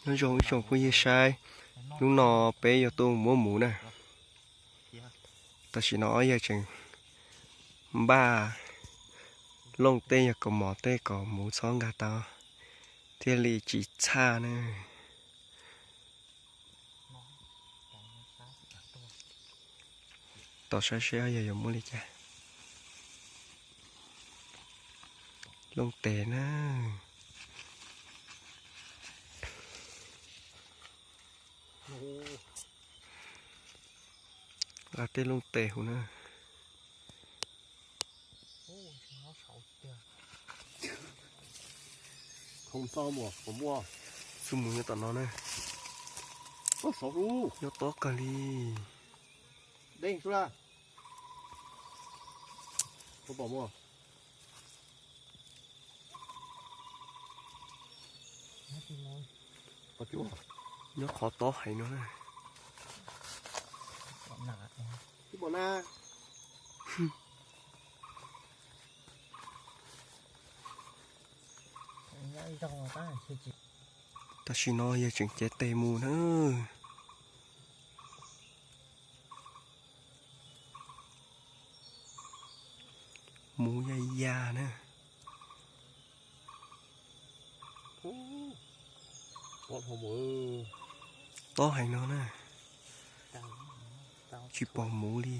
Nyob zoo ib tsoom phooj ywg saib, hnub no peb yuav tuaj muab muv na. Tam sim no ob yawg tseem npaj looj tej yog kaus mom tej kom muv txhob nkag tau thiaj li tsis txhaj na. Tos saib seb ob yawg yuav muab li cas. Looj tes na. Nqa tej looj tes huv na. Xub mus nyob tom no na. Nyob tob kawg li. Nyob qhov tob heev no na. Tam sim no yawg tseem cev tes mus na. Muv ya ya na. Tob heev no na. Tsis pom muv li.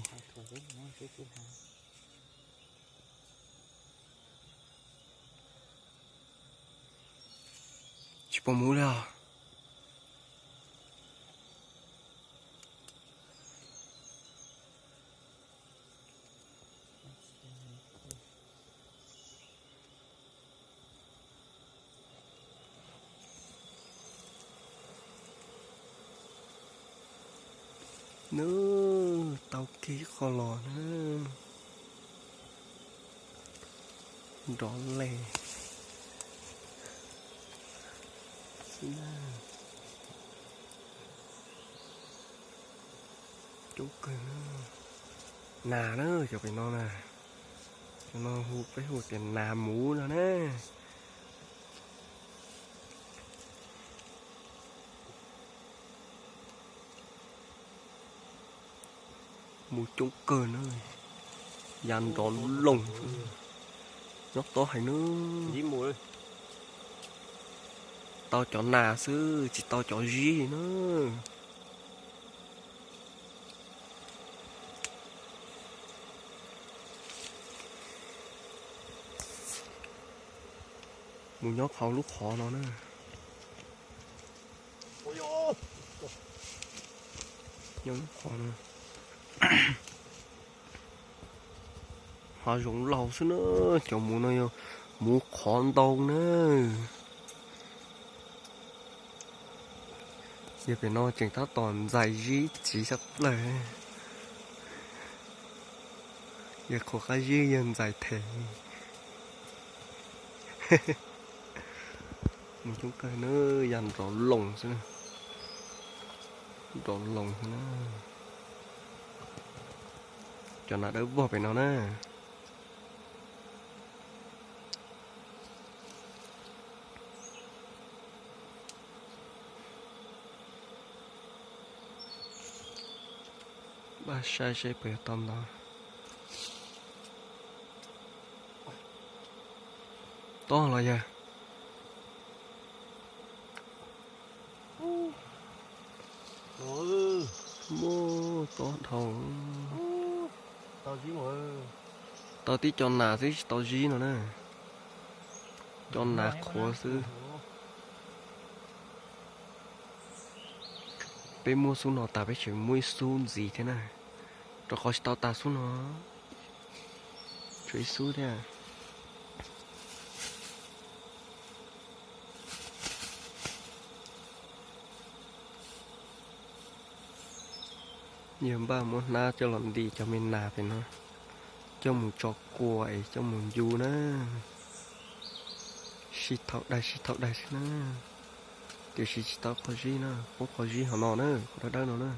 Tsis pom muv li os. Nws tau kiag qho los na. Nrov les xwb na. Coob kawg na. Nas na, cov pem no na. Cov no hu peb hu tias nas muv no na. Muv coob kawg na, ya nrov loos xwb. Nyob tob heev na. Tau cov nas xwb tsis tau cov zib na. Mus nyob hauv lub qhov no na. Nyob lub qhov no. Hav zoov laus xwb na, cov muv no yog muv qhov ntoo na. Yog pem no tseem tab tom ntxais zib txiv tshaj plaws. Yog qhuav qab zib yog ntxais them. Mus coob kawg na, ya nrov loos xwb. Nrov loos xwb na. Cov nas dawb vog pem no na. Npaj saib seb puas yog tob ntau. Tob los yog. Muaj tob dhau. Tau tib co nas xwb tsis tau zib no na. Co nas qhuav xwb. Peb muab xub no tas peb tseem muab ib xub ntxiv thiab na. Rau qhov tsis tau tas xub no. Tshuav ib xub thiab. Yog npaj muab hnab coj los nti cov me nas pem no, coj mus tso kua es coj mus ncu na. Sib thaum daig sib thaum daig xwb na, tiam sis tsis tau qhov zib na, poob qhov zib hauv no na, qhov dawb dawb no na.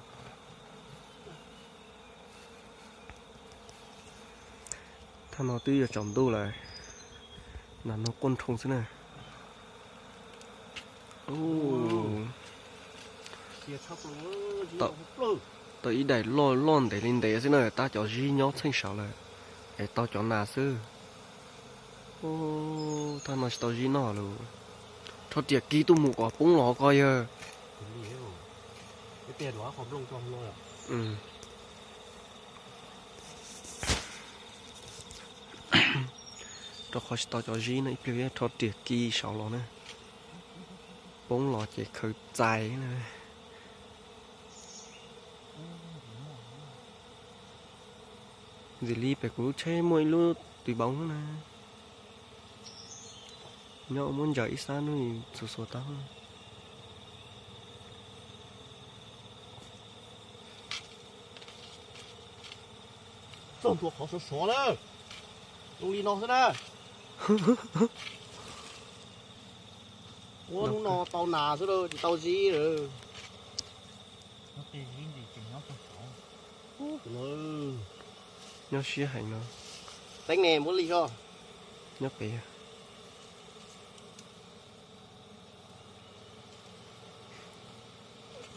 Thaj no twb yuav tsaus ntuj lawm, nas no quaj nrhoo xwb na. Ub, Tau ib daim loj loj ntev li ntev xwb na, tab cov zib nyob txheej saud lawm, es tau cov nas xwb. Ub, thaj no tsis tau zib noj lawm. Rho riam kis tuaj mus kom poob los ko yawg. Rau qhov tsis tau cov zib no ib pliag rho riam kis saud los na. Poob los ces khaws txais na. Ntxim li pem kuv lub tsheb muaj ib lub tws boov na. Nyob muab ntsaws ib sab hnub txhua txhua tau. Txog ntua qhov sov sov na, zoo li no xwb na. Ua hnub no tau nas xwb, tsis tau zib lawm. Nyob siab heev no. Teeb ne muab li so. Nyob pem.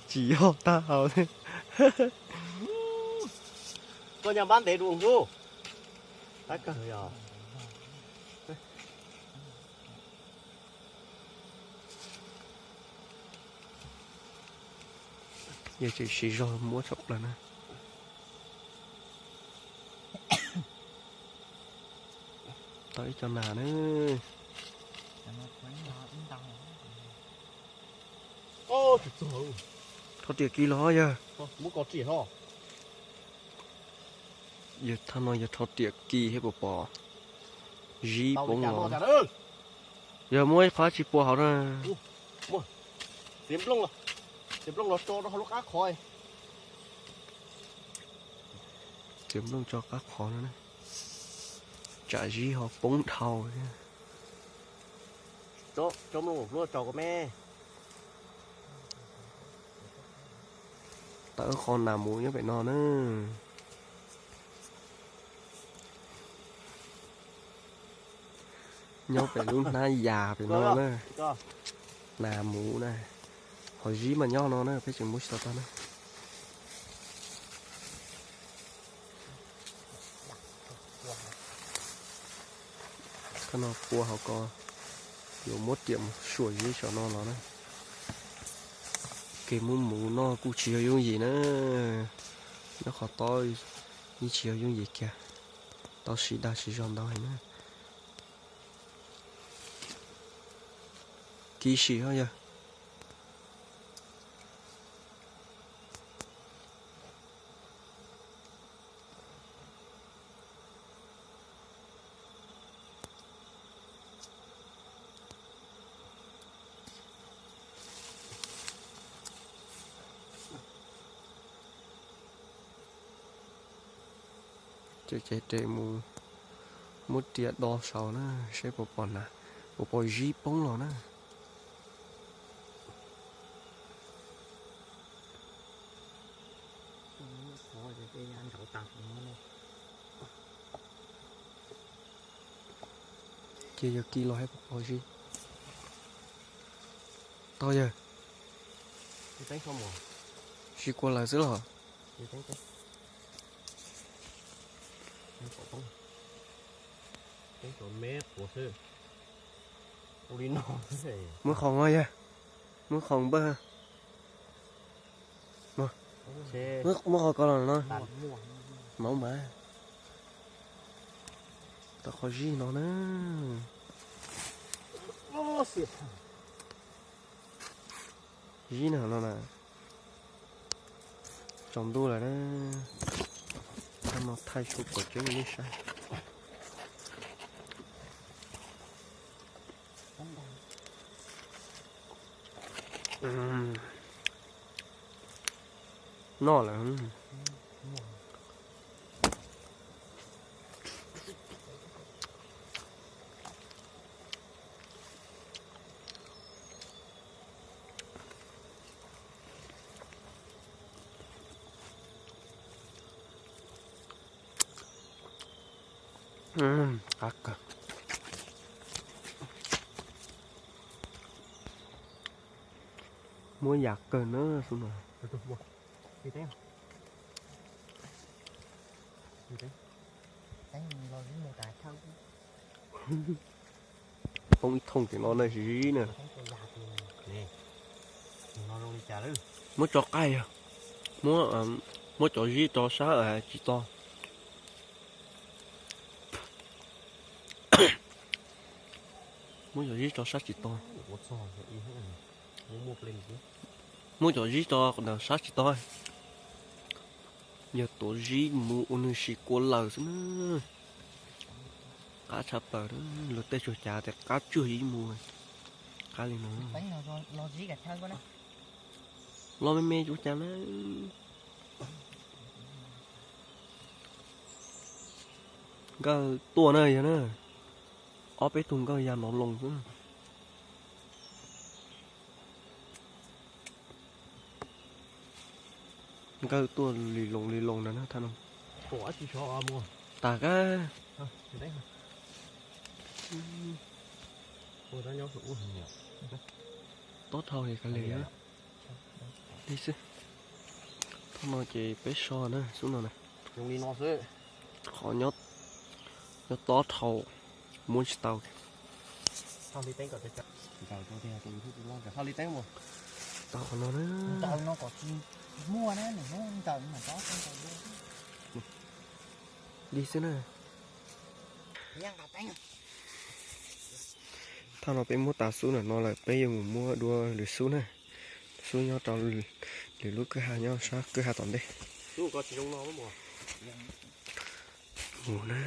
Tsis yog tag hauv. Koj nyaj npab ntev dua ntxub. Tab kawg yog. Yog tseem siv zog muab tshaj plaws na. Tau ib co nas na. Rho riam kis los yawg. Yawg thaj no yawg rho riam kis thiab puas pom zib poob los. Yawg muab ib qho tsis pua hauv na. Txiav nplooj tso qab qhov no, tsam zib ho poob dhau thiab. Tau qho nas mus nyob pem no na. Nyob pem lub hnab yas pem no na. Nas mus na. Ho zib mas nyob no na, peb tseem muab tsis tau tag na. Qhov no pua hauv ko, yuav muab riam mus suam zib saum no los na. Kev muab mus noj kuj tsis yog yooj yim na. Nyob qhov tob yeej tsis yog yooj yim kiag, tau siv dag siv zog ntau heev na. Kis sim ho yawg. Ces ces tes mus muab riam do saud na, seb puas pom nas, puas pom zib poob los na. Ces yog kis los hais puas pom zib. Tau yawg. Tsis kua lawm xwb los. Muab khoom no yawg, muab khoom npawg. Muab qhov ko los no. Maub mas. Tau qhov zib no na. Zib no no na. Tsaus ntuj lawm na. Thaij no thaij suab kom tseeb nej saib. Noj lawm. Qab kawg. Muab yam kawg na xub no. Poob ib thooj tim no na zib na. Muab tso qaij yog, muab, muab cov zib rau sab tsis to. Muab cov zib rau sab tsis to. Muab cov zib rau sab tsis to. Yog tuav zib mus ua nws sim kua lawm xwb na. Qab tshaj plaws, luag tej tsuag cav tias qab tsuag zib mus. Qab li no. Los me me ua cas na. Nkawj tuaj na yog na. Ob peb tug nkawj ya nov loo xwb. Nkawj tuaj li loo li loo na thaj no. Tas kab. Tob dhau li kav liam li xwb. Thaj no ces peb so na xub no na. Qhov nyob tob dhau, muab tsis tau. Tau qhov no na. Li xwb na. Thaj no peb muab tas xub ntawm no lawm, peb yuav mus muab dua lwm xub na. Xub nyob rau lwm lub kwj ha nyob sab kwj ha tom ntej. Mus na.